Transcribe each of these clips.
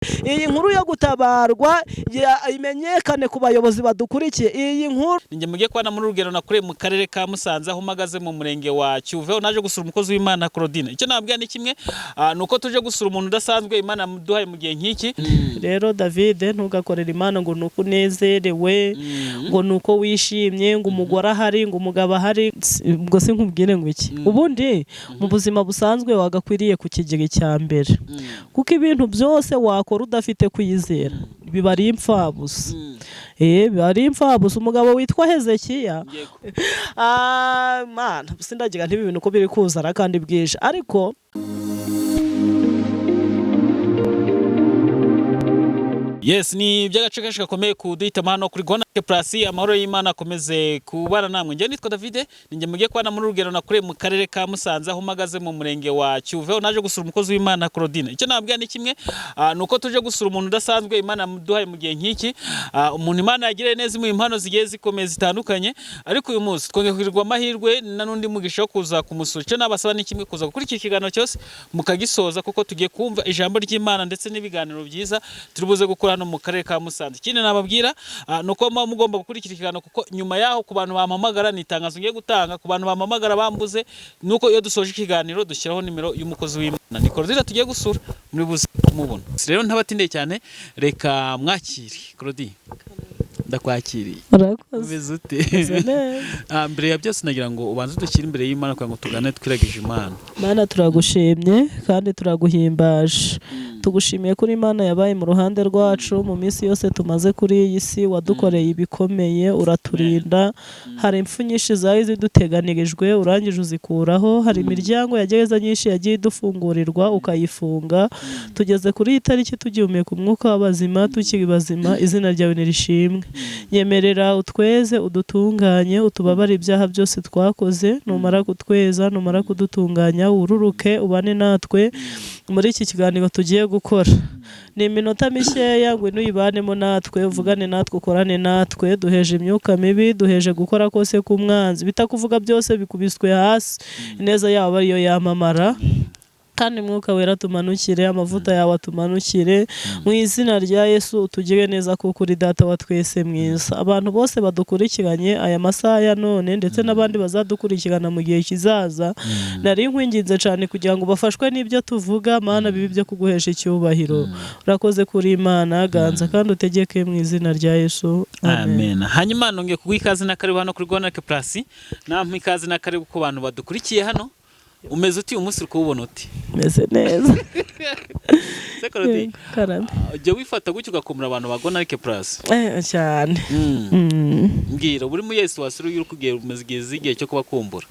Iyi nkuru yo gutabarwa imenyekane ku bayobozi badukurikiye, iyi nkuru. Ninjye mugiye kubana muri urugero nakuriye mu karere ka Musanze, aho mpagaze mu murenge wa Cyuve. Naje gusura umukozi w'Imana Claudine. Icyo nababwira ni kimwe, ni uko tuje gusura umuntu udasanzwe Imana yaduhaye mu gihe nk'iki. Rero David, ntugakorere Imana ngo ni uko unezerewe, ngo ni uko wishimye, ngo umugore ahari, ngo umugabo ahari. Ubwo se nkubwire ngo iki? Ubundi mu buzima busanzwe wagakwiriye kukigira icya mbere, kuko ibintu byose wakora udafite kwizera biba ari imfabusa, biba ari imfabusa. Umugabo witwa Hezekiya, mana, sindagira ntibi bintu uko biri kuzana kandi bwije, ariko Yes, ni iby'agace kenshi gakomeye kuduhitamo hano kuri Gona Plus. Amahoro y'Imana akomeze kubana namwe. Njye nitwa David, ninjye mugiye kubana muri urugero nakuriye mu karere ka Musanze, aho mpagaze mu murenge wa Cyuve. Naje gusura umukozi w'Imana Claudine. Icyo nababwira ni kimwe, ni uko tuje gusura umuntu udasanzwe Imana yaduhaye mu gihe nk'iki, umuntu Imana yagiriye neza, imuha impano zigiye zikomeye zitandukanye. Ariko uyu munsi twongeye kugirirwa amahirwe na n'undi mugisha wo kuza kumusura. Icyo nabasaba ni kimwe, kuza gukurikira ikiganiro cyose mukagisoza, kuko tugiye kumva ijambo ry'Imana ndetse n'ibiganiro byiza turi buze gukora hano mu karere ka Musanze. Ikindi nababwira, ni uko muba mugomba gukurikira ikiganiro, kuko nyuma yaho ku bantu bampamagara, ni itangazo ngiye gutanga ku bantu bampamagara bambuze, nuko iyo dusoje ikiganiro dushyiraho nimero y'umukozi w'Imana. Ni Claudine tugiye gusura, muri buze kumubona. Rero ntabatindiye cyane, reka mwakire Claudine. Ndakwakiriye. Urakoze. Umeze ute? Meze neza. Mbere ya byose nagira ngo ubanze udushyire imbere y'Imana kugira ngo tugane twiragije Imana. Mana, turagushimye kandi turaguhimbaje. Tugushimiye kuri Imana yabaye mu ruhande rwacu mu minsi yose tumaze kuri iyi si. Wadukoreye ibikomeye, uraturinda. Hari impfu nyinshi zari ziduteganirijwe, urangije uzikuraho. Hari imiryango ya gereza nyinshi yagiye idufungurirwa, ukayifunga. Tugeze kuri iyi tariki tugihumeka umwuka w'abazima, tukiri bazima. Izina ryawe nirishimwe. Nyemerera utweze, udutunganye, utubabare ibyaha byose twakoze. Numara kutweza, numara kudutunganya, wururuke ubane natwe muri iki kiganiro tugiye gukora. Ni iminota mikeya, ngwino uyibanemo natwe, uvugane natwe, ukorane natwe. Duheje imyuka mibi, duheje gukora kose k'umwanzi. Bitakuvuga byose bikubiswe hasi, ineza yawe ariyo yamamara. Kandi Mwuka Wera tumanukire, amavuta yawe atumanukire mu izina rya Yesu. Utugire neza kuko uri Data wa twese mwiza. Abantu bose badukurikiranye aya masaha ya none, ndetse n'abandi bazadukurikirana mu gihe kizaza, nari nkwinginze cyane kugira ngo bafashwe n'ibyo tuvuga. Mana, bibe ibyo kuguhesha icyubahiro. Urakoze kuri Imana, ganza kandi utegeke mu izina rya Yesu, amen. Amen. Hanyuma nongeye kuguha ikaze na karibu hano kuri Gona Plus. Nampa ikaze na karibu ku bantu badukurikiye hano. Umeze uti? Umunsi uri kuwubona uti? Meze neza. Se Claudine, Karame. ujya wifata gutyo ugakumura abantu ba Gona Plus? Cyane. Mbwira, buri mu Yesu wasura uri kugiye umaze igihe z'igihe cyo kubakumbura,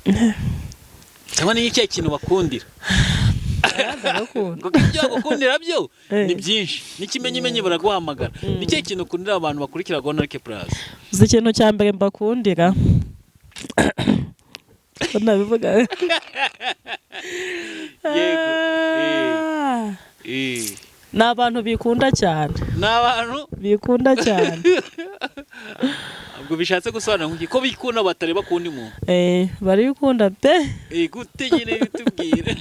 cyangwa ni ikihe kintu bakundira? Ndabakunda. Kuko ibyo bagukundira byo ni byinshi, n'ikimenyimenyi baraguhamagara. Ni ikihe kintu ukundira abantu bakurikira Gona Plus? Uzi ikintu cya mbere mbakundira? Ko nabivuga. Yego. Ah. Ni abantu bikunda cyane. Ni abantu bikunda cyane. Ubwo bishatse gusobanura nk'iki? Ko bikunda batareba ku wundi muntu? Barikunda pe. Gute nyine? Bitubwire.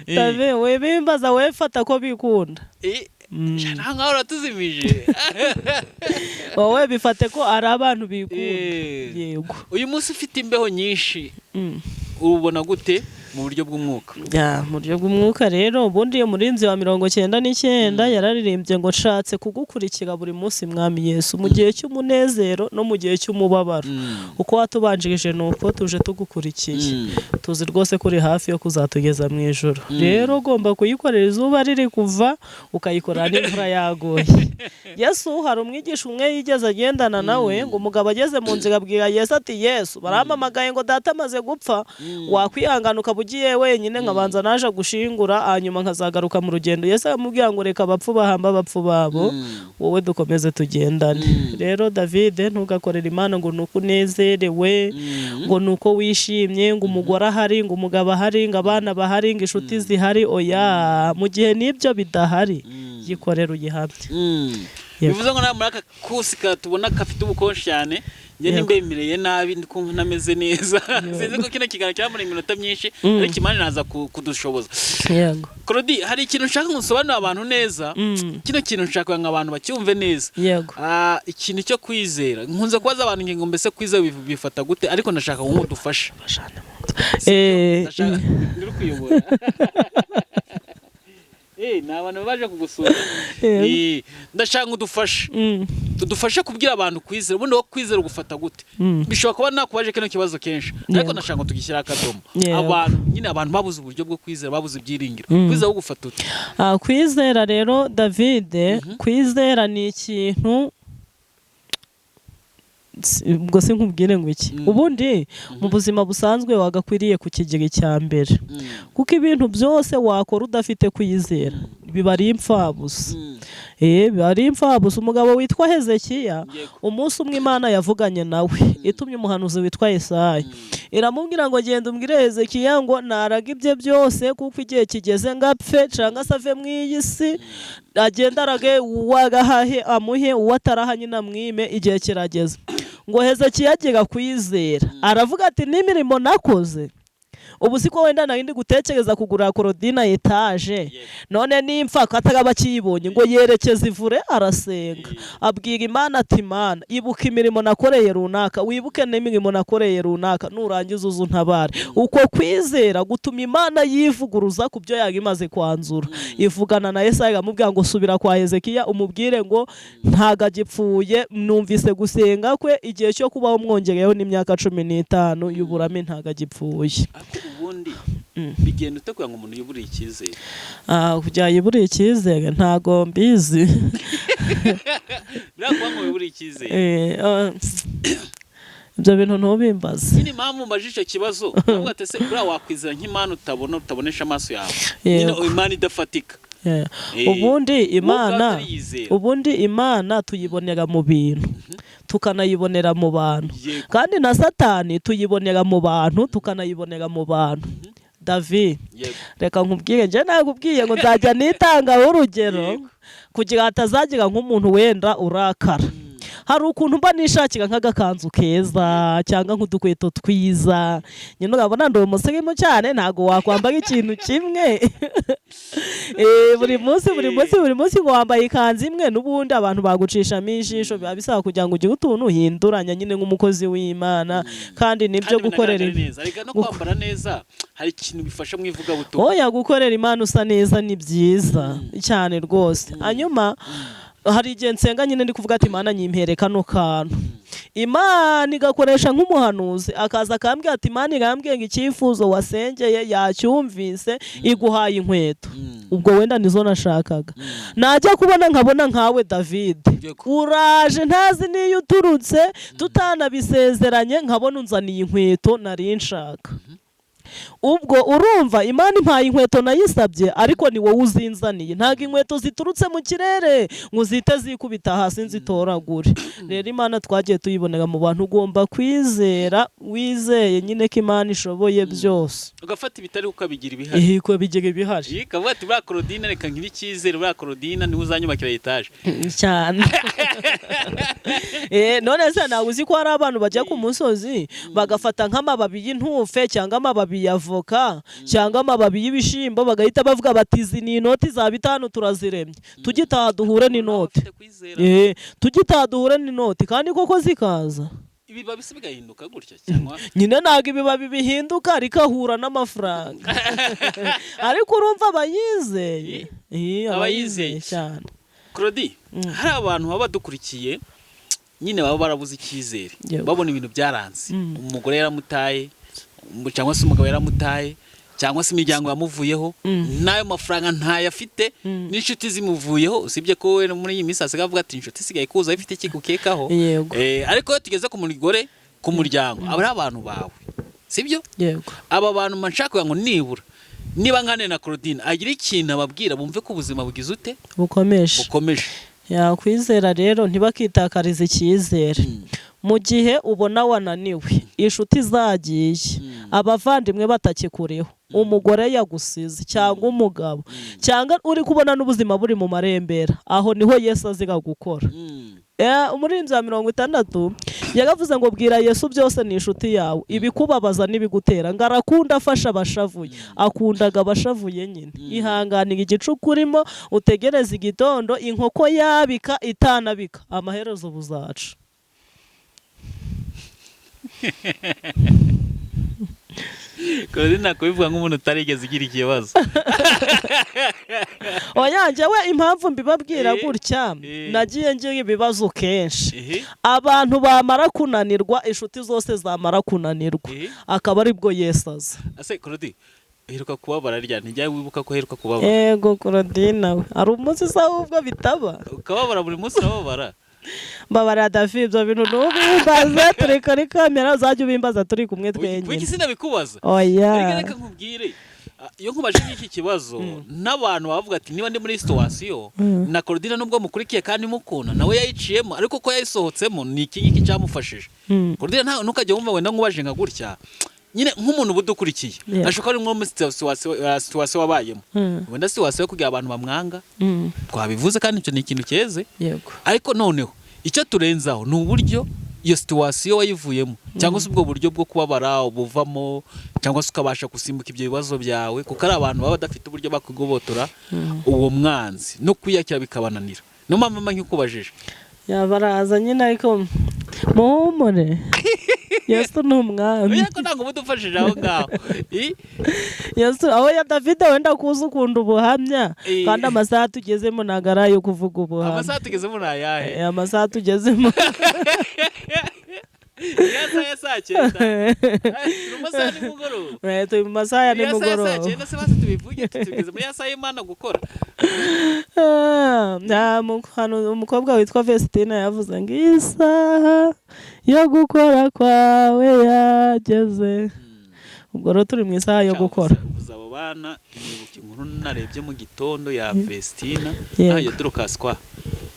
David, we bimbaza, we fata ko bikunda. Nta nkaho uratuzimije. Wowe bifate ko ari abantu bikunda. Yego. Uyu munsi ufite imbeho nyinshi, ubona gute mu buryo bw'umwuka? Ya, mu buryo bw'umwuka rero, ubundi iyo murinzi wa 99 yararirimbye ngo: "Nshatse kugukurikira buri munsi, Mwami Yesu, mu gihe cy'umunezero no mu gihe cy'umubabaro. Uko watubanjirije ni uko tuje tugukurikiye." Tuzi rwose ko uri hafi yo kuzatugeza mu ijoro. Rero ugomba kuyikorera izuba riri kuva, ukayikorera n'imvura yaguye. Yesu, hari umwigisha umwe yigeze agendana nawe, ngo umugabo ageze mu nzira abwira Yesu ati: "Yesu, barampamagaye ngo data amaze gupfa, wakwihangana ukaba ugiye wenyine, nkabanza naje gushingura, hanyuma nkazagaruka mu rugendo?" Yesu aramubwira ngo: "Reka abapfu bahamba abapfu babo, wowe dukomeze tugendane." Rero David, ntugakorere Imana ngo ni uko unezerewe, ngo ni uko wishimye, ngo umugore ahari, ngo umugabo ahari, ngo abana bahari, ngo inshuti zihari. Oya, mu gihe n'ibyo bidahari, yikorere uyihamye. Yego. Bivuze ngo nawe muri aka kusi tubona gafite ubukonje cyane. Njye Yego. nimbemereye nabi, ndi kumva ntameze neza. Sinzi ko kino kiganiro cyamara iminota myinshi, ariko Imana iraza kudushoboza. Yego. Claudie, hari ikintu nshaka ngo nsobanurire abantu neza. Kino kintu nshaka ngo abantu bacyumve neza. Yego. Ikintu cyo kwizera, nkunze kubaza abantu ingingo, mbese kwizera bifata gute? Ariko ndashaka ngo udufashe. Ndashaka ndiri kuyobora. Ni abantu baje kugusura. Yego. Ndashaka ngo udufashe, tudufashe kubwira abantu kwizera. Ubundi wo kwizera ugufata gute? Bishobora kuba nakubaje kino kibazo kenshi, ariko ndashaka ngo tugishyire akadomo. Abantu nyine, abantu babuze uburyo bwo kwizera, babuze ibyiringiro. Kwizera ugufata ute? Kwizera rero, David, kwizera ni ikintu ubwo sinkubwire ngo iki. Ubundi mu buzima busanzwe wagakwiriye kukigira icya mbere, kuko ibintu byose wakora udafite kwizera biba ari impfabusa. Biba ari impfabusa. Umugabo witwa Hezekiya, umunsi umwe Imana yavuganye nawe itumye umuhanuzi witwa Yesaya, iramubwira ngo: "Genda umbwire Hezekiya ngo naraga ibye byose, kuko igihe kigeze ngo apfe cyangwa se ave mu iyi si. Agenda arage, uwagahahe amuhe, uwo ataraha nyine amwime, igihe kirageze." Ngo Hezekiya agira kwizera, aravuga ati: "N'imirimo nakoze ubu siko wenda nari ndi gutekereza kugura Korodina etaje, none nimpfa kataraba akiyibonye." Ngo yerekeza ivure, arasenga, abwira Imana ati: "Imana, ibuka imirimo nakoreye runaka, wibuke n'imirimo nakoreye runaka, nurangiza uze untabare." Uko kwizera gutuma Imana yivuguruza ku byo yari imaze kwanzura, ivugana na Yesaya, iramubwira ngo: "Subira kwa Hezekiya umubwire ngo ntago agipfuye, numvise gusenga kwe, igihe cyo kubaho mwongereyeho n'imyaka 15 y'uburame, ntago agipfuye." Ariko ubundi bigenda ute kugira ngo umuntu yiburiye icyizere? Kugira yiburiye icyizere ntago mbizi. Biriya kuba ngo wiburiye icyizere. Ibyo bintu ntubimbaze. Nyine impamvu mbajije icyo kibazo, ndavuga ati: ese buriya wakwizera nk'Imana utabona, utabonesha amaso yawe nyine, Imana idafatika? Ubundi Wowe Imana ubwawe utariyizera. Ubundi Imana tuyibonera mu bintu, tukanayibonera mu bantu. Kandi na Satani tuyibonera mu bantu, tukanayibonera mu bantu, David. Reka nkubwire, njye nakubwiye ngo nzajya nitangaho urugero kugira hatazagira nk'umuntu wenda urakara. Hari ukuntu mba nishakira nk'agakanzu keza cyangwa nk'udukweto twiza. Nyine urabona ndi umusirimu cyane, ntabwo wakwambara ikintu kimwe buri munsi, buri munsi, buri munsi ngo wambaye ikanzu imwe, n'ubundi abantu bagucishamo ijisho. Biba bisaba kugira ngo ugire utuntu uhinduranya nyine nk'umukozi w'Imana, kandi nibyo Kandi gukorera binagaragara neza. Reka no kwambara neza hari ikintu bifasha mu ivugabutumwa. Oya, gukorera Imana usa neza ni byiza cyane rwose. Hanyuma hari igihe nsenga nyine ndi kuvuga ati: "Imana, nyimpere kano kantu." Imana igakoresha nk'umuhanuzi, akaza akambwira ati: "Imana irambwiye ngo icyifuzo wasengeye yacyumvise, iguhaye inkweto." Ubwo wenda nizo nashakaga, najya kubona nkabona nkawe David uraje, ntazi n'iyo uturutse, tutanabisezeranye, nkabona unzaniye inkweto nari nshaka. Ubwo urumva Imana impaye inkweto nayisabye, ariko ni wowe uzinzaniye. Ntabwo inkweto ziturutse mu kirere ngo zihite zikubita hasi nzitoragure. Rero Imana twagiye tuyibonera mu bantu. Ugomba kwizera, wizeye nyine ko Imana ishoboye byose. Ugafata ibitari ukabigira ibihari. Ihiko bigira ibihari. Iyi kavuga ati: "Buriya Claudine, reka ngire icyizere, buriya Claudine niwe uzanyubakira etaje." Cyane. None se ntabwo uzi ko hari abantu bajya ku musozi bagafata nk'amababi y'intufe cyangwa amababi ya voka cyangwa amababi y'ibishyimbo, bagahita bavuga bati: "Izi ni inoti za 5, turaziremye, tugitaha duhure n'inoti." Bafite kwizera. Tugitaha duhure n'inoti, kandi koko zikaza. Ibibabi se bigahinduka gutya cyangwa? Nyine ntabwo ibibabi bihinduka, ariko ahura n'amafaranga. Ariko urumva abayizeye. Abayizeye. Abayizeye cyane. Claudie, hari abantu baba badukurikiye nyine baba barabuze icyizere, babona ibintu byaranze, umugore yaramutaye, cyangwa se umugabo yaramutaye, cyangwa se imiryango yamuvuyeho, n'ayo mafaranga ntayo afite, n'inshuti zimuvuyeho, usibye ko we muri iyi minsi asigaye avuga ati inshuti isigaye kuza ifite ikigukekaho. Ariko iyo tugeze ku mugore, ku muryango, aba ari abantu bawe, sibyo? Yego. Aba bantu mba nshaka kugira ngo nibura niba nkane na Claudine agira ikintu ababwira, bumve ko ubuzima bugize ute? Bukomeje. Bukomeje. Yakwizera rero, ntibakitakarize icyizere mu gihe ubona wananiwe. Inshuti zagiye, abavandimwe batakikuriho, umugore yagusize cyangwa umugabo, cyangwa uri kubona n'ubuzima buri mu marembera, aho niho Yesu aziga gukora. Umuririmbyi wa 60 yaravuze ngo bwira Yesu byose ni inshuti yawe, ibikubabaza n'ibigutera, ngo arakunda afasha abashavuye, akundaga abashavuye nyine. Ihanganira igicuku urimo, utegereze igitondo, inkoko yabika itanabika, amaherezo buzaca. Claudine kubivuga nk'umuntu utarigeze ugira ikibazo. Oya, njyewe impamvu mbibabwira gutya, nagiye ngira ibibazo kenshi. Abantu bamara kunanirwa, inshuti zose zamara kunanirwa, akaba aribwo Yesu aza. Ase Claudine, uheruka kubabara rya ntijya wibuka ko uheruka kubabara? Yego Claudine, we hari umunsi se ahubwo bitaba? Ukababara buri munsi urababara? Mbabarira David, ibyo bintu ntubimbaze turi kuri kamera, uzajya ubimbaza turi kumwe twenyine. Wiki sinabikubaza. Oya. Reka nkubwire, iyo nkubaje nk'iki kibazo n'abantu bavuga ati niba ndi muri situation na Claudine nubwo mukurikiye kandi mukunda nawe yayiciyemo, ariko ko yayisohotsemo ni iki ngiki cyamufashije. Claudine nta ntukajya wumva wenda nkubaje nka gutya nyine nk'umuntu ubudukurikiye ashobora ari nko muri situation wabayemo, wenda situation yo kugira abantu bamwanga twabivuze kandi icyo ni ikintu cyeze. Ariko noneho icyo turenzaho ni uburyo iyo situation wayivuyemo, cyangwa se ubwo buryo bwo kubabara ubuvamo, cyangwa se ukabasha gusimbuka ibyo bibazo byawe, kuko ari abantu baba badafite uburyo bakwigobotora uwo mwanzi no kwiyakira bikabananira. Niyo mpamvu mba nkikubajije. Yabaraza nyine, ariko muhumure Yesu ni umwami. Ariko ntabwo uba udufashije aho ngaho. Yesu aho ya David wenda kuza ukunda ubuhamya, kandi amasaha tugezemo ntabwo ari ayo kuvuga ubuhamya. Amasaha tugezemo ni ayahe? Amasaha tugezemo Ya saha ya saa 9. Turi mu masaha ya nimugoroba. Turi mu masaha ya nimugoroba. Ya saha ya saa 9 se basi tubivuge, tugeze muri ya saha y'Imana gukora. Umukobwa witwa Vestina yavuze ngo isaha yo gukora kwawe yageze. Ubwo rero turi mu isaha yo gukora. Uvuze abo bana, nibuka inkuru narebye mu gitondo ya Vestina ya Dorcas kwa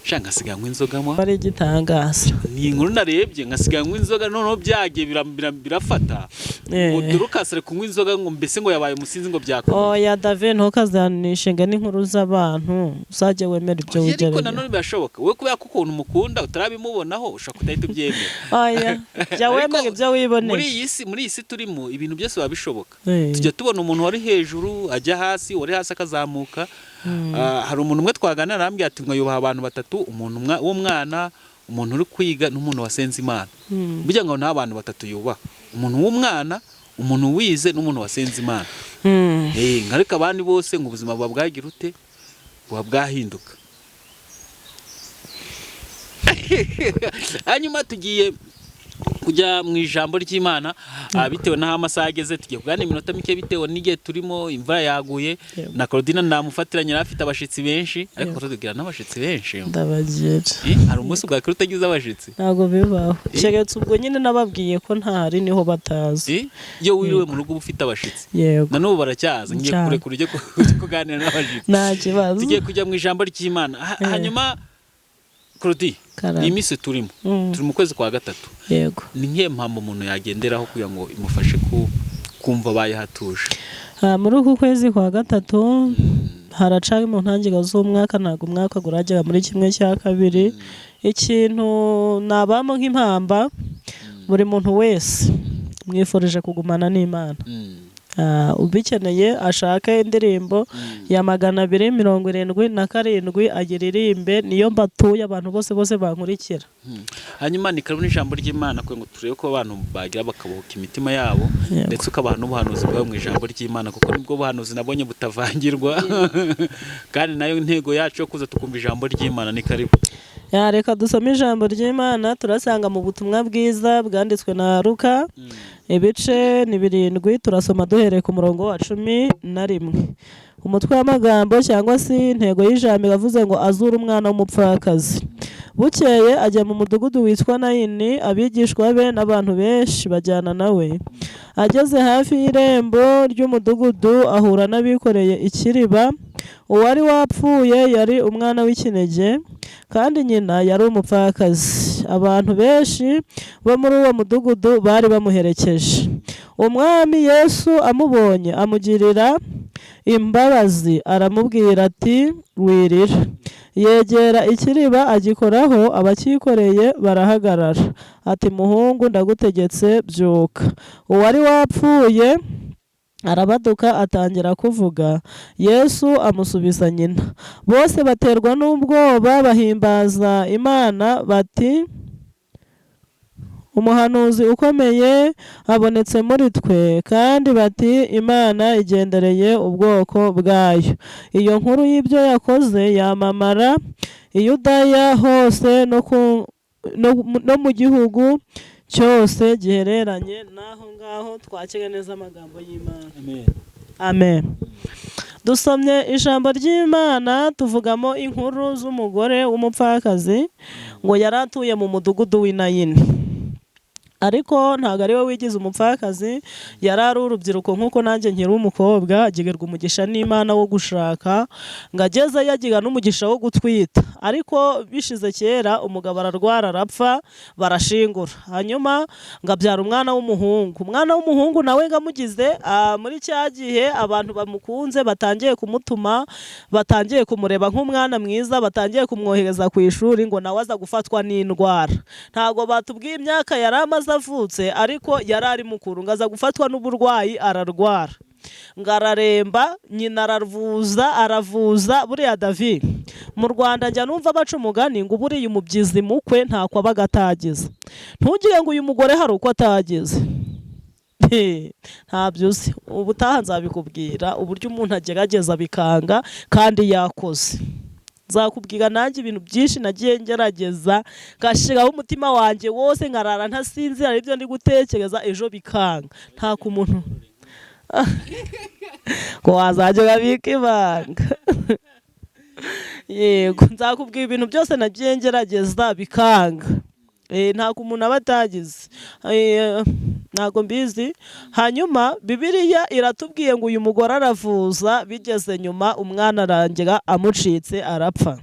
sha ngasiga nywa inzoga mwa. Bari igitangaza. Ni inkuru narebye ngasiga nywa inzoga, noneho byagiye birafata. Ngo Dorcas ari kunywa inzoga ngo mbese ngo yabaye umusinzi ngo byakomeye. Oya David, ntukazanishe ngo n'inkuru z'abantu, uzajye wemera ibyo wigereye. Ariko nanone birashoboka wowe kubera ko ukuntu umukunda utarabimubonaho ushobora kudahita ubyemera. Oya, jya wemera ibyo wiboneye. Muri iyi si turimo ibintu byose biba bishoboka. Tujya tubona umuntu wari hejuru ajya hasi, wari hasi akazamuka. Hari umuntu umwe twaganira arambwira ati ngo yubaha abantu batatu, umuntu w'umwana, umuntu uri kwiga n'umuntu wasenze Imana. Burya ngo nta bantu batatu yubaha, umuntu w'umwana, umuntu wize n'umuntu wasenze Imana. Ariko abandi bose ngo ubuzima buba bwagira ute, buba bwahinduka. Hanyuma tugiye kujya mu ijambo ry'Imana, bitewe n'aho amasaha ageze tugiye kuganira iminota mike bitewe n'igihe turimo, imvura yaguye. Na Claudine namufatiranye yari afite abashitsi benshi, ariko tugira n'abashitsi benshi. Ndabagira. Hari umunsi bwa kure utagize abashitsi? Ntabwo bibaho. Keretse ubwo nyine nababwiye ko ntahari niho batazi. Iyo wiriwe mu rugo uba ufite abashitsi. Yego. Na n'ubu baracyaza, ngiye kure kure ujye kuganira n'abashitsi. Nta kibazo. Tugiye kujya mu ijambo ry'Imana. Hanyuma Claudine, ni iminsi turimo, turi mu kwezi kwa 3. Yego. Ni nk'iyo mpamvu umuntu yagenderaho kugira ngo imufashe kumva bayihatuje? Muri uku kwezi kwa 3 haraca mu ntangiriro z'umwaka, ntabwo umwaka uragera muri 1/2. Ikintu nabamo nk'impamba, buri muntu wese mwifurije kugumana n'Imana. Ubikeneye ashake indirimbo ya 277 agiririmbe, niyo mbatuye abantu bose bose bankurikira. Hanyuma ni karibu n'ijambo ry'Imana kugira ngo turebe ko abantu bagira bakabohoka imitima yabo, ndetse ukabaha n'ubuhanuzi bwawe mu ijambo ry'Imana, kuko nibwo buhanuzi nabonye butavangirwa. Kandi nayo intego yacu yo kuza tukumva ijambo ry'Imana. Ni karibu. Reka dusome ijambo ry'Imana, turasanga mu butumwa bwiza bwanditswe na Luka ibice ni 7, turasoma duhereye ku murongo wa 11. Umutwe w'amagambo cyangwa se intego y'ijambo iravuze ngo azura umwana w'umupfakazi. Bukeye ajya mu mudugudu witwa Nayini, abigishwa be n'abantu benshi bajyana nawe. Ageze hafi y'irembo ry'umudugudu ahura n'abikoreye ikiriba. Uwari wapfuye yari umwana w'ikinege, kandi nyina yari umupfakazi. Abantu benshi bo muri uwo mudugudu bari bamuherekeje. Umwami Yesu amubonye amugirira imbabazi, aramubwira ati: "Wirira." Yegera ikiriba agikoraho, abacyikoreye barahagarara. Ati: "Muhungu, ndagutegetse, byuka." Uwari wapfuye arabaduka atangira kuvuga. Yesu amusubiza nyina. Bose baterwa n'ubwoba, bahimbaza Imana bati: "Umuhanuzi ukomeye abonetse muri twe," kandi bati: "Imana igendereye ubwoko bwayo." Iyo nkuru y'ibyo yakoze yamamara i Yudaya hose no mu gihugu cyose gihereranye n'aho ngaho. Twakire neza amagambo y'Imana. Amen. Amen. Dusomye ijambo ry'Imana, tuvugamo inkuru z'umugore w'umupfakazi ngo yari atuye mu mudugudu w'Inayini. Ariko ntabwo ari we wigize umupfakazi, yari ari urubyiruko nk'uko nanjye nkiri umukobwa, agirirwa umugisha n'Imana wo gushaka, ngo agezeyo agira n'umugisha wo gutwita. Ariko bishize kera umugabo ararwara arapfa, barashingura. Hanyuma ngo abyara umwana w'umuhungu. Umwana w'umuhungu nawe ngo amugize, muri cya gihe abantu bamukunze batangiye kumutuma, batangiye kumureba nk'umwana mwiza, batangiye kumwohereza ku ishuri, ngo nawe aza gufatwa n'indwara. Ntabwo batubwiye imyaka yari amaze avutse, ariko yari ari mukuru, ngo aza gufatwa n'uburwayi ararwara. Ngo araremba, nyina aravuza, aravuza. Buriya David, mu Rwanda njya numva baca umugani ngo buriya umubyizi mukwe ntako aba atagize. Ntugire ngo uyu mugore hari uko atagize. Ntabyo uzi. Ubutaha nzabikubwira uburyo umuntu agerageza bikanga kandi yakoze. Nzakubwira nanjye ibintu byinshi nagiye ngerageza, ngashyiraho umutima wanjye wose, nkarara ntasinzira aribyo ndi gutekereza, ejo bikanga. Nta ku muntu ngo wazajya urabika ibanga. Yego, nzakubwira ibintu byose nagiye ngerageza bikanga. Ntabwo umuntu aba atagize. Ntabwo mbizi. Hanyuma Bibiliya iratubwiye ngo uyu mugore aravuza, bigeze nyuma umwana arangira amucitse arapfa.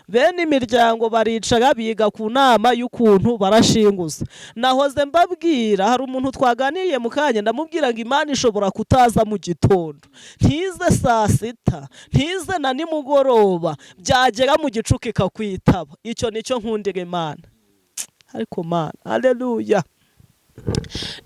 Bene imiryango baricara biga ku nama y'ukuntu barashinguza. Nahoze mbabwira, hari umuntu twaganiriye mu kanya, ndamubwira ngo Imana ishobora kutaza mu gitondo, ntize saa sita, ntize na nimugoroba, byagera mu gicuku ikakwitaba. Icyo nicyo nkundira Imana. Ariko Mana, haleluya.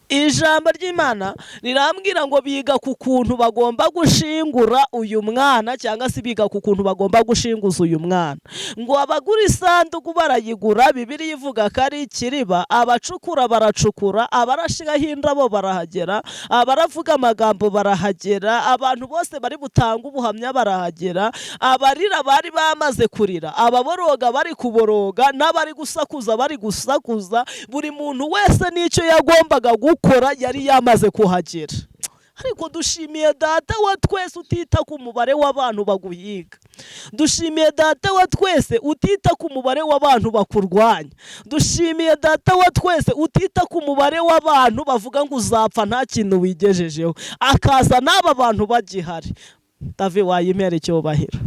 Ijambo ry'Imana rirambwira ngo biga ku kuntu bagomba gushingura uyu mwana, cyangwa se biga ku kuntu bagomba gushinguza uyu mwana. Ngo abagura isanduku barayigura, Bibiliya ivuga ko ari ikiriba, abacukura baracukura, abarashiraho indabo barahagera, abaravuga amagambo barahagera, abantu bose bari butange ubuhamya barahagera, abarira bari bamaze kurira, ababoroga bari kuboroga, n'abari gusakuza bari gusakuza, buri muntu wese n'icyo yagombaga gukora yari yamaze kuhagera. Ariko dushimiye Data wa twese utita ku mubare w'abantu baguhiga. Dushimiye Data wa twese utita ku mubare w'abantu bakurwanya. Dushimiye Data wa twese utita ku mubare w'abantu bavuga ngo uzapfa nta kintu wigejejeho, akaza n'aba bantu bagihari. David, wayimpera icyubahiro.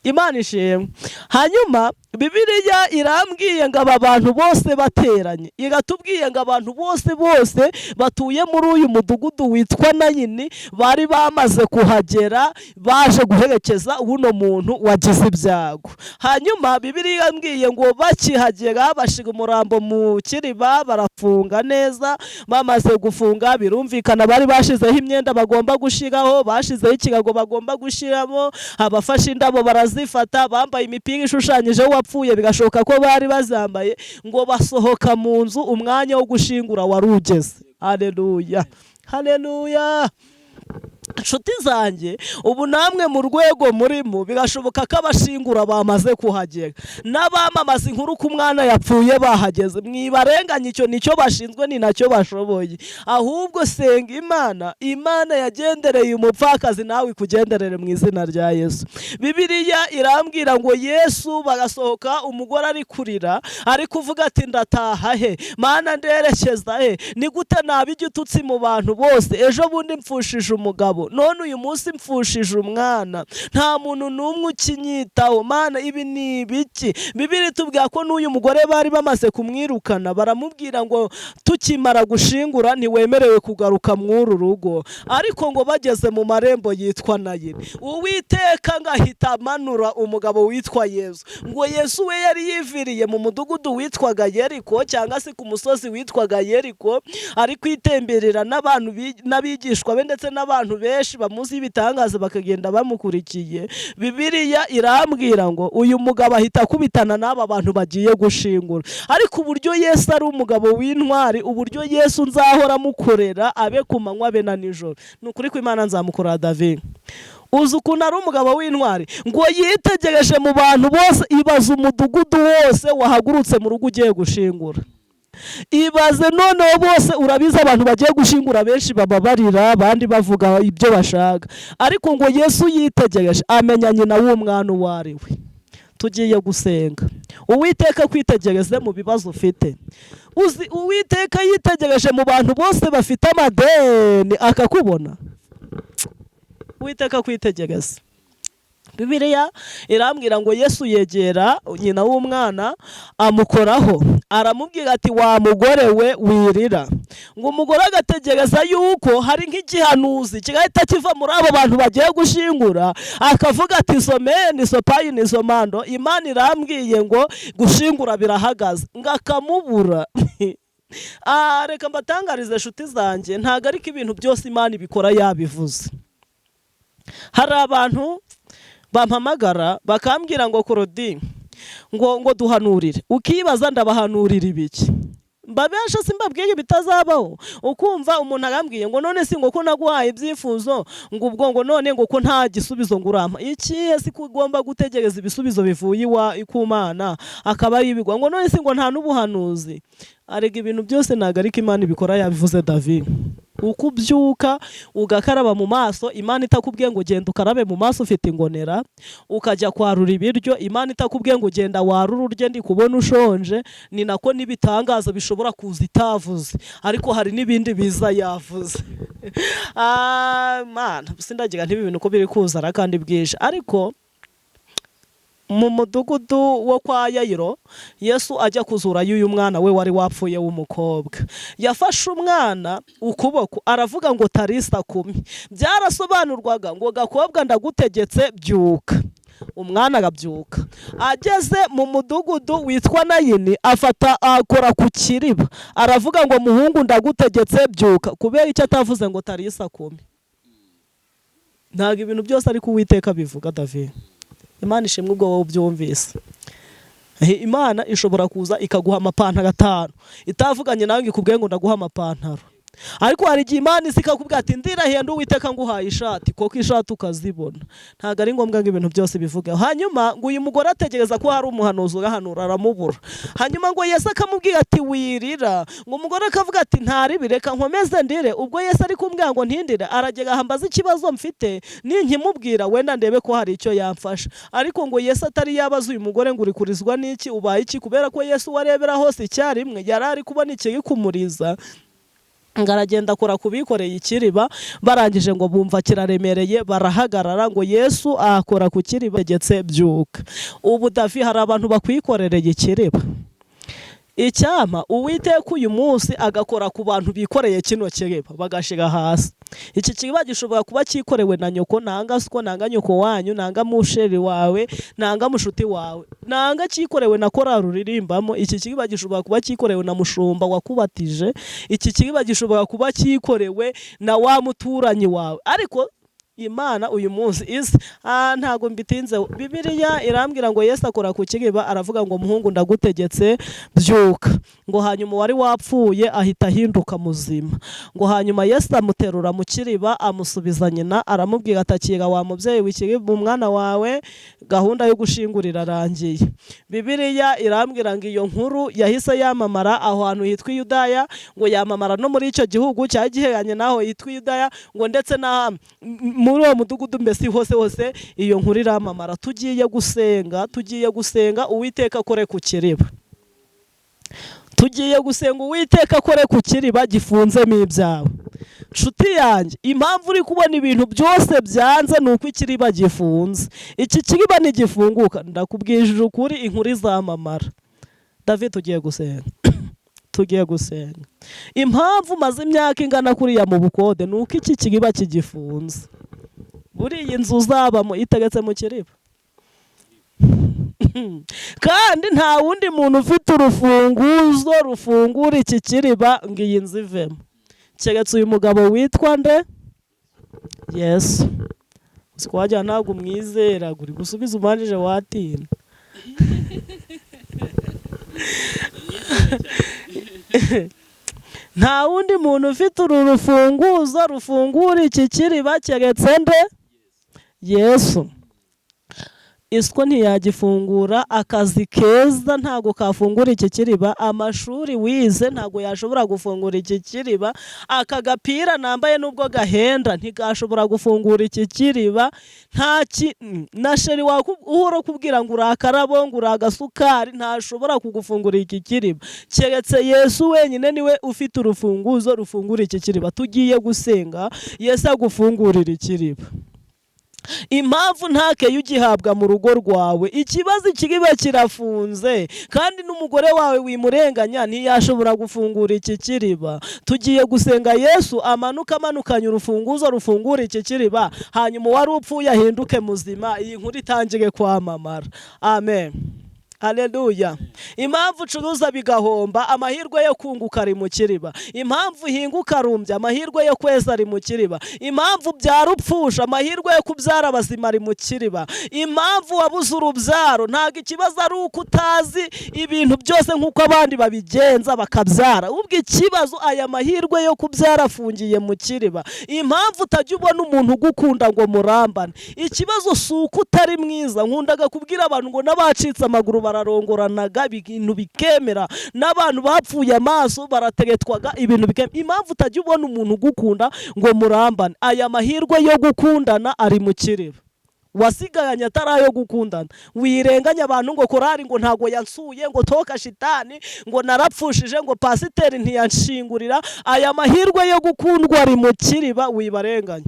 Imana ishimwe. Hanyuma Bibiliya irambwiye ngo aba bantu bose bateranye, iratubwiye ngo abantu bose bose batuye muri uyu mudugudu witwa Nayini bari bamaze kuhagera, baje guherekeza uno muntu wagize ibyago. Hanyuma Bibiliya irambwiye ngo bakihagera bashira umurambo mu kiriba, barafunga neza. Bamaze gufunga, birumvikana bari bashizeho imyenda bagomba gushiraho, bashizeho ikirago bagomba gushiramo, abafashe indabo barazifata, bambaye imipira ishushanyijeho uwapfuye, bigashoboka ko bari bazambaye. Ngo basohoka mu nzu, umwanya wo gushingura wari ugeze. Haleluya, haleluya. Inshuti zanjye, ubu namwe mu rwego murimo birashoboka ko abashingura bamaze kuhagera, n'abamamaza inkuru ko umwana yapfuye bahageze. Mwibarenganye, icyo nicyo bashinzwe, ni nacyo bashoboye. Ahubwo senga Imana. Imana yagendereye umupfakazi, nawe ikugenderere mu izina rya Yesu. Bibiliya irambwira ngo Yesu bagasohoka, umugore ari kurira, ari kuvuga ati: "Ndataha he Mana, nderekeza he? Ni gute naba igitutsi mu bantu bose? Ejo bundi mpfushije umugabo." umugabo, none uyu munsi mfushije umwana, nta muntu n'umwe ukinyitaho. Mana, ibi ni ibiki? Bibiri tubwira ko n'uyu mugore bari bamaze kumwirukana, baramubwira ngo tukimara gushingura ntiwemerewe kugaruka mw'uru rugo. Ariko ngo bageze mu marembo yitwa Nayini, Uwiteka ngahita amanura umugabo witwa Yesu. Ngo Yesu we yari yiviriye mu mudugudu witwaga Yeriko, cyangwa se ku musozi witwaga Yeriko, ari kwitemberera n'abantu n'abigishwa be ndetse n'abantu benshi bamuzi ibitangaza bakagenda bamukurikiye. Bibiliya irambwira ngo uyu mugabo ahita akubitana n'aba bantu bagiye gushingura. Ariko uburyo Yesu ari umugabo w'intwari, uburyo Yesu nzahora amukorera, abe ku manywa abe na nijoro, ni ukuri ko Imana nzamukorera. David, uzi ukuntu ari umugabo w'intwari? Ngo yitegereje mu bantu bose, ibaza umudugudu wose wahagurutse mu rugo ugiye gushingura. Ibaze noneho bose, urabizi abantu bagiye gushingura benshi baba barira, abandi bavuga ibyo bashaka. Ariko ngo Yesu yitegereje amenya nyina w'umwana uwo ari we. Tugiye gusenga, Uwiteka kwitegereze mu bibazo ufite. Uzi Uwiteka yitegereje mu bantu bose bafite amadeni akakubona? Uwiteka kwitegereza. Bibiliya irambwira ngo Yesu yegera nyina w'umwana, amukoraho, aramubwira ati: "Wa mugore we, wirira." Ngo umugore agategereza yuko hari nk'igihanuzi kigahita kiva muri abo bantu bagiye gushingura, akavuga ati: "Someni sopayi ni somando, Imana irambwiye ngo gushingura birahagaze." Ngo akamubura. Reka mbatangarize inshuti zanjye, ntabwo ariko ibintu byose Imana ibikora yabivuze. Hari abantu bampamagara bakambwira ngo: "Korodi, ngo duhanurire." Ukibaza, ndabahanurira ibiki? Mbabesha simbabwire ibitazabaho? Ukumva umuntu arambwiye ngo: "None si ngo ko naguhaye ibyifuzo, ngo ubwo ngo none ngo ko nta gisubizo ngo urampa ikihe?" Si ko ugomba gutegereza ibisubizo bivuye iwa ku Mana akaba yibigwa? Ngo: "None si ngo nta n'ubuhanuzi?" Arega ibintu byose ntabwo ariko Imana ibikora yabivuze. David, uko ubyuka ugakaraba mu maso, Imana itakubwiye ngo genda ukarabe mu maso ufite ingonera, ukajya kwarura ibiryo, Imana itakubwiye ngo genda warure urye ndi kubona ushonje, ni nako n'ibitangaza bishobora kuza itavuze. Ariko hari n'ibindi biza yavuze. Mana, sindagira ntibi bintu uko biri kuzara kandi bwije. Ariko mu mudugudu wo kwa Yayiro, Yesu ajya kuzurayo uyu mwana we wari wapfuye w'umukobwa, yafashe umwana ukuboko aravuga ngo: "Tarisa kumi." Byarasobanurwaga ngo: "Gakobwa, ndagutegetse, byuka." Umwana arabyuka. Ageze mu mudugudu witwa Nayini, afata akora ku kiriba, aravuga ngo: "Muhungu, ndagutegetse, byuka." Kubera icyo atavuze ngo tarisa kumi? Ntabwo ibintu byose ariko Uwiteka bivuga. David, Imana ishimwe ubwo wowe ubyumvise. Imana ishobora kuza ikaguha amapantaro 5 itavuganye nawe ngo ikubwiye ngo ndaguha amapantaro. Ariko hari igihe Imana iza ikakubwira ati: "Ndirahiye Uwiteka, nguhaye ishati." Koko ishati ukazibona. Ntabwo ari ngombwa ngo ibintu byose bivugeho. Hanyuma ngo uyu mugore ategereza ko hari umuhanuzi urahanura, aramubura. Hanyuma ngo Yesu akamubwira ati: "Wirira." Ngo umugore akavuga ati: "Ntaribi, reka nkomeze ndire. Ubwo Yesu ari kumbwira ngo ntindire, aragera ahambaza ikibazo mfite, ninkimubwira wenda ndebe ko hari icyo yamfasha." Ariko ngo Yesu atari yabaza uyu mugore ngo: "Uri kurizwa n'iki? Ubaye iki?" Kubera ko Yesu warebera hose icyarimwe, yari ari kubona ikiri kumuriza. Ngo aragenda akora ku bikoreye ikiriba, barangije ngo bumva kiraremereye, barahagarara. Ngo Yesu akora ku kiriba: "Tegetse, byuka." Ubu Davi, hari abantu bakwikorereye ikiriba. Icyampa Uwiteka uyu munsi agakora ku bantu bikoreye kino kiriba bagashira hasi. Iki kiriba gishobora kuba cyikorewe na nyoko, nanga siko, nanga nyoko wanyu, nanga musheri wawe, nanga mushuti wawe, nanga cyikorewe na korali uririmbamo. Iki kiriba gishobora kuba cyikorewe na mushumba wakubatije. Iki kiriba gishobora kuba cyikorewe na wa muturanyi wawe. Ariko Imana uyu munsi izi ntago mbitinze. Bibiliya irambwira ngo Yesu akora ku kiriba, aravuga ngo: "Muhungu, ndagutegetse, byuka." Ngo hanyuma wari wapfuye ahita ahinduka muzima. Ngo hanyuma Yesu amuterura mu kiriba, amusubiza nyina, aramubwira ati: "Akira wa mubyeyi w'ikiriba umwana wawe, gahunda yo gushingura irarangiye." Bibiliya irambwira ngo iyo nkuru yahise yamamara aho hantu hitwa i Yudaya, ngo yamamara no muri icyo gihugu cyari giheranye n'aho hitwa i Yudaya, ngo ndetse na muri uwo mudugudu, mbese hose hose iyo nkuru iramamara. Tugiye gusenga, tugiye gusenga Uwiteka akore ku kiriba. Tugiye gusenga Uwiteka akore ku kiriba gifunzemo ibyawe. Nshuti yanjye, impamvu uri kubona ibintu byose byanze ni uko ikiriba gifunze. Iki kiriba ntigifunguka, ndakubwije ukuri, inkuru izamamara. David, tugiye gusenga, tugiye gusenga. Impamvu umaze imyaka ingana kuriya mu bukode ni uko iki kiriba kigifunze. Buriya inzu uzabamo itegetse mu kiriba, kandi nta wundi muntu ufite urufunguzo rufungura iki kiriba ngo iyi nzu ivemo keretse uyu mugabo witwa nde? Yesu. Uzi ko wagira ntabwo umwizera, uri gusubiza umanjije watinda. Nta wundi muntu ufite uru rufunguzo rufungura iki kiriba keretse nde? Yesu. Iswa ntiyagifungura, akazi keza ntago kafungura iki kiriba, amashuri wize ntago yashobora gufungura iki kiriba, aka gapira nambaye nubwo gahenda ntigashobora gufungura iki kiriba. Na sheri uhora kubwira ngo uri akarabo, ngo uri agasukari, ntashobora kugufungura iki kiriba keretse Yesu wenyine niwe ufite urufunguzo rufungura iki kiriba. Tugiye gusenga Yesu agufungurira ikiriba. Impamvu ntakeyo ugihabwa mu rugo rwawe, ikibazo ikiriba kirafunze, kandi n'umugore wawe wimurenganya ntiyashobora gufungura iki kiriba. Tugiye gusenga Yesu amanuka amanukanye urufunguzo rufungura iki kiriba, hanyuma uwari upfuye ahinduke muzima, iyi nkuru itangire kwamamara. Amen. Haleluya. Impamvu ucuruza bigahomba, amahirwe yo kunguka ari mu kiriba. Impamvu uhinga ukarumbya, amahirwe yo kweza ari mu kiriba. Impamvu ubyara upfusha, amahirwe yo kubyara abazima ari mu kiriba. Impamvu wabuze urubyaro, ntabwo ikibazo ari uko utazi ibintu byose nk'uko abandi babigenza bakabyara, ubwo ikibazo aya mahirwe yo kubyara afungiye mu kiriba. Impamvu utajya ubona umuntu ugukunda ngo murambane, ikibazo si uko utari mwiza. Nkundaga kubwira abantu ngo n'abacitse amaguru bararongoranaga ibintu bikemera, n'abantu bapfuye amaso barateretwaga ibintu bikemera. Impamvu utajya ubona umuntu ugukunda ngo murambane, aya mahirwe yo gukundana ari mu kiriba. Wasigaranye atari ayo gukundana. Wirenganya abantu ngo korari ngo ntago yansuye, ngo toka shitani, ngo narapfushije, ngo pasiteri ntiyanshingurira. Aya mahirwe yo gukundwa ari mu kiriba, wibarenganya.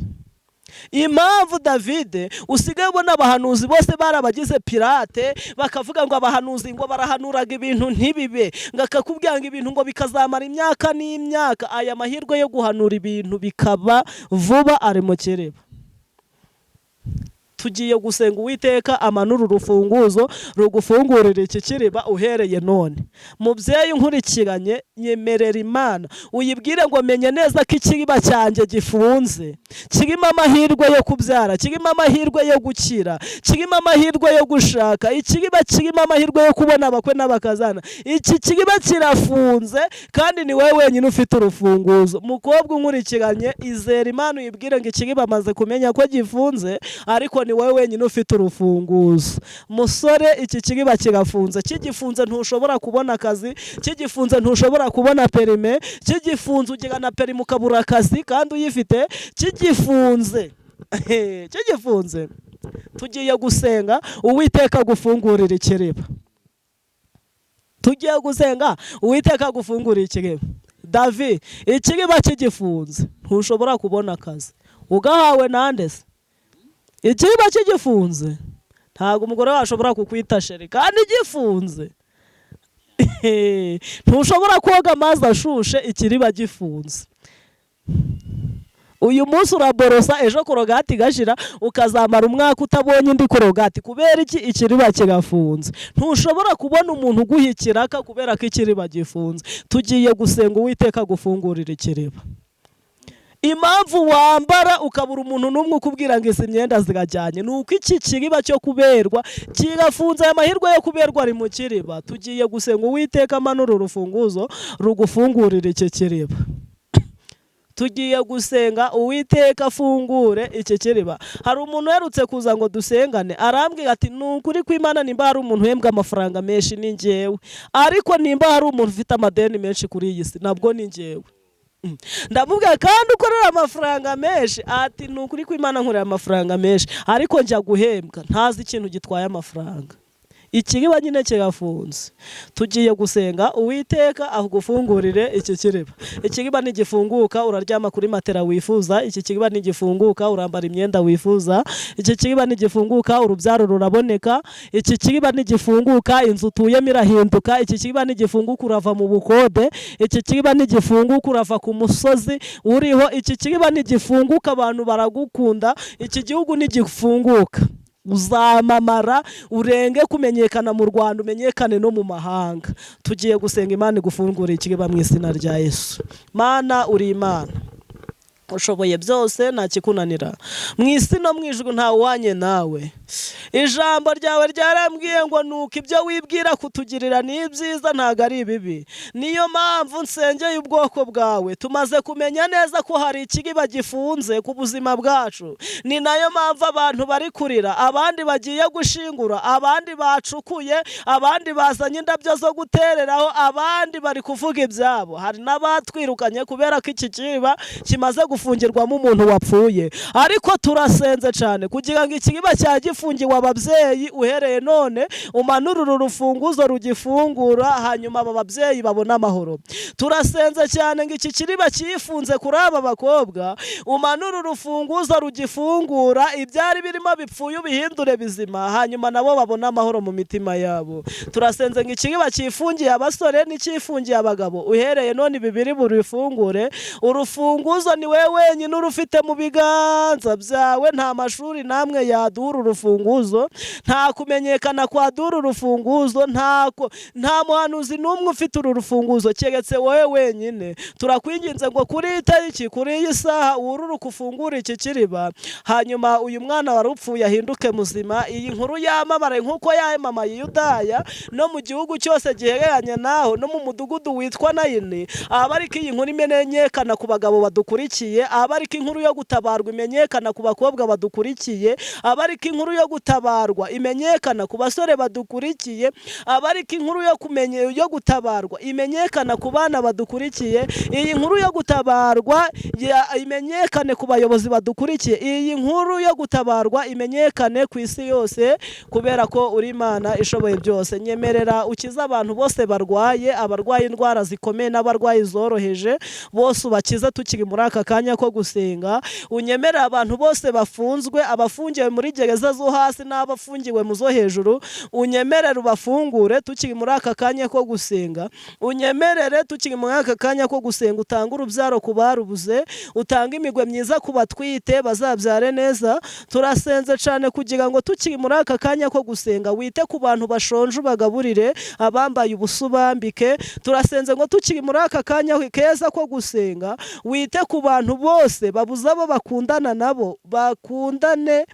Impamvu Davide usigaye ubona abahanuzi bose barabagize pirate, bakavuga ngo abahanuzi ngo barahanuraga ibintu ntibibe, ngo akakubwira ngo ibintu ngo bikazamara imyaka n'imyaka. Aya mahirwe yo guhanura ibintu bikaba vuba ari mu kiriba. Tugiye gusenga Uwiteka amanura urufunguzo rugufungurira iki kiriba uhereye none. Mubyeyi nkurikiranye, nyemerera Imana uyibwire ngo menye neza ko ikiriba cyanjye gifunze, kirimo amahirwe yo kubyara, kirimo amahirwe yo gukira, kirimo amahirwe yo gushaka, ikiriba kirimo amahirwe yo kubona abakwe n'abakazana. Iki kiriba kirafunze kandi ni wowe wenyine ufite urufunguzo. Mukobwa unkurikiranye, izera Imana uyibwire ngo ikiriba amaze kumenya ko gifunze, ariko ni wowe wenyine ufite urufunguzo. Musore, iki kiriba kirafunze, kigifunze ntushobora kubona akazi, kigifunze ntushobora kubona perime, kigifunze ugira na perime ukabura akazi kandi uyifite, kigifunze kigifunze. Tugiye gusenga Uwiteka agufungurira ikiriba. Tugiye gusenga Uwiteka agufungurira ikiriba. David, ikiriba kigifunze ntushobora kubona akazi, ugahawe nande se? Ikiriba kigifunze ntabwo umugore wawe ashobora kukwita sheri kandi gifunze. Ntushobora koga amazi ashushe ikiriba gifunze. Uyu munsi uraborosa, ejo korogati igashira, ukazamara umwaka utabonye indi korogati. Kubera iki? Ikiriba kirafunze. Ntushobora kubona umuntu uguha ikiraka kubera ko ikiriba gifunze. Tugiye gusenga Uwiteka agufungurira ikiriba. Impamvu wambara ukabura umuntu n'umwe ukubwira ngo izi myenda zirajyanye, ni uko iki kiriba cyo kuberwa kirafunze. Aya mahirwe yo kuberwa ari mu kiriba. Tugiye gusenga Uwiteka amanura urufunguzo rugufungurira iki kiriba. Tugiye gusenga Uwiteka afungure iki kiriba. Hari umuntu uherutse kuza ngo dusengane, arambwira ati ni ukuri kw'Imana, nimba hari umuntu uhembwa amafaranga menshi ni njyewe, ariko nimba hari umuntu ufite amadeni menshi kuri iyi si nabwo ni njyewe. Ndamubwira kandi ukorera amafaranga menshi, ati ni ukuri kw'Imana nkorera amafaranga menshi, ariko njya guhembwa ntazi ikintu gitwaye amafaranga. Ikiriba nyine kirafunze, tugiye gusenga Uwiteka agufungurire iki kiriba. Ikiriba nigifunguka uraryama kuri matera wifuza, iki kiriba nigifunguka urambara imyenda wifuza, iki kiriba nigifunguka urubyaro ruraboneka, iki kiriba nigifunguka inzu utuyemo irahinduka, iki kiriba nigifunguka urava mu bukode, iki kiriba nigifunguka urava ku musozi uriho, iki kiriba nigifunguka abantu baragukunda, iki gihugu nigifunguka uzamamara urenge kumenyekana mu Rwanda, umenyekane no mu mahanga. Tugiye gusenga Imana igufungure ikiriba mu izina rya Yesu. Mana, uri Imana ushoboye byose, nta kikunanira mu isi no mu ijuru, ntawuhwanye nawe. Ijambo ryawe ryarambwiye ngo nuko ibyo wibwira kutugirira ni ibyiza, ntabwo ari ibibi. Niyo mpamvu nsengeye ubwoko bwawe. Tumaze kumenya neza ko hari ikiriba gifunze ku buzima bwacu. Ni nayo mpamvu abantu bari kurira, abandi bagiye gushingura, abandi bacukuye, abandi bazanye indabyo zo gutereraho, abandi bari kuvuga ibyabo. Hari n'abatwirukanye kubera ko iki kiriba kimaze gufungirwamo umuntu wapfuye. Ariko turasenze cyane kugira ngo ikiriba cyagifungiwe ababyeyi, uhereye none umanure uru rufunguzo rugifungura, hanyuma aba babyeyi babone amahoro. Turasenze cyane ngo iki kiriba cyifunze kuri aba bakobwa, umanure urufunguzo rugifungura, ibyari birimo bipfuye ubihindure bizima, hanyuma nabo babone amahoro mu mitima yabo. Turasenze ngo ikiriba cyifungiye abasore n'icyifungiye abagabo, uhereye none ibi biri burifungure. Urufunguzo ni wowe wenyine urufite mu biganza byawe. Nta mashuri namwe yadura urufunguzo, nta kumenyekana kwadura urufunguzo, nta muhanuzi n'umwe ufite uru rufunguzo keretse wowe wenyine. Turakwinginze ngo kuri iyi tariki, kuri iyi saha, wururuke ufungure iki kiriba, hanyuma uyu mwana wari upfuye ahinduke muzima. Iyi nkuru yamamare nk'uko yamamaye i Yudaya no mu gihugu cyose gihereranye naho, no mu mudugudu witwa Nayini. Aba ariko iyi nkuru imenyekana ku bagabo badukurikiye, aba ariko inkuru yo gutabarwa imenyekana ku bakobwa badukurikiye, aba ariko inkuru yo gutabarwa imenyekana ku basore badukurikiye, aba ariko inkuru yo kumenya yo gutabarwa imenyekana ku bana badukurikiye, iyi nkuru yo gutabarwa imenyekane ku bayobozi badukurikiye, iyi nkuru yo gutabarwa imenyekane ku isi yose, kubera ko uri Imana ishoboye byose. Nyemerera ukize abantu bose barwaye, abarwaye indwara zikomeye n'abarwayi zoroheje, bose ubakize tukiri muri aka kanya ko gusenga. Unyemerere abantu bose bafunzwe, abafungiwe muri gereza zo hasi n'abafungiwe mu zo hejuru, unyemerere ubafungure tukiri muri aka kanya ko gusenga. Unyemerere tukiri muri aka kanya ko gusenga utange urubyaro ku barubuze, utange imigwe myiza ku batwite bazabyare neza. Turasenze cyane kugira ngo tukiri muri aka kanya ko gusenga wite ku bantu bashonje ubagaburire, abambaye ubusa ubambike. Turasenze ngo tukiri muri aka kanya keza ko gusenga wite ku bantu bose babuze abo bakundana nabo bakundane.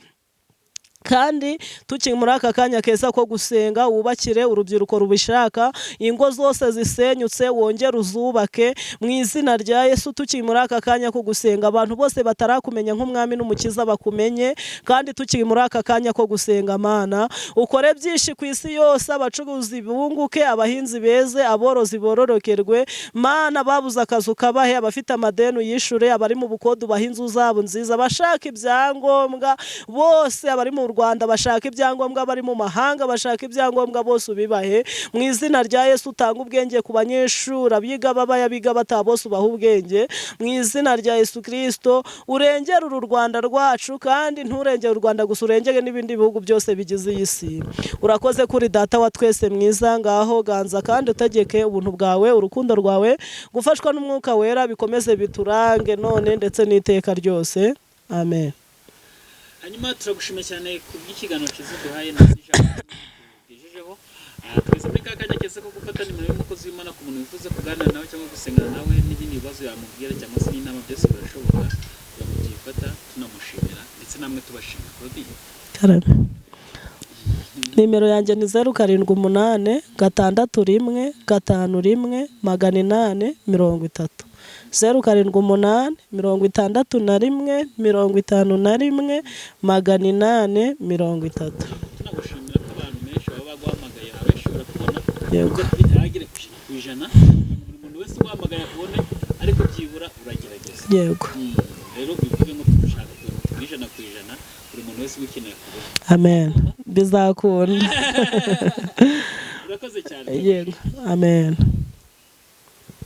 Kandi tukiri muri aka kanya keza ko gusenga wubakire urubyiruko rubishaka ingo zose zisenyutse, wongere uzubake mu izina rya Yesu. Tukiri muri aka kanya ko gusenga abantu bose batarakumenya nk'umwami n'umukiza bakumenye. Kandi tukiri muri aka kanya ko gusenga, Mana, ukore byinshi ku isi yose, abacuruzi bunguke, abahinzi beze, aborozi bororokerwe. Mana, babuze akazi ukabahe, abafite amadeni uyishure, abari mu bukode ubahe inzu zabo nziza, abashaka ibyangombwa bose, abari mu Rwanda bashaka ibyangombwa, bari mu mahanga bashaka ibyangombwa, bose ubibahe mu izina rya Yesu. Utanga ubwenge ku banyeshuri, abiga babaye, abiga bataha, bose ubaha ubwenge mu izina rya Yesu Kristo. Urengere uru Rwanda rwacu, kandi nturengere u Rwanda gusa, urengere n'ibindi bihugu byose bigize iyi si. Urakoze kuri Data wa twese mwiza. Ngaho ganza kandi utegeke, ubuntu bwawe, urukundo rwawe, gufashwa n'Umwuka Wera bikomeze biturange none ndetse n'iteka ryose. Amen. Hanyuma turagushimiye cyane ku bw'ikiganiro cyiza duhaye ndetse n'ijambo tugejejeho. Tugeze muri ka kanya keza ko gufata nimero y'umukozi w'Imana ku muntu wifuza kuganira nawe cyangwa gusengana nawe n'ibindi bibazo yamubwira cyangwa se n'inama, byose birashoboka kugira ngo tuyifata. Tunamushimira ndetse namwe tubashimira. Claudine. Karame. Nimero yanjye ni 078 61 51 830, 078 61 51 830. Tunagushimira ko abantu benshi baba baguhamagaye, abenshi barakubona. Yego. Nubwo bitaragera ku 100%, buri muntu wese uguhamagaye akubone, ariko byibura uragerageza. Yego. Rero bivuge ngo dushaka ku 100% buri muntu wese ugukeneye kubona. Amen. Bizakunda. Urakoze cyane. Yego, amen.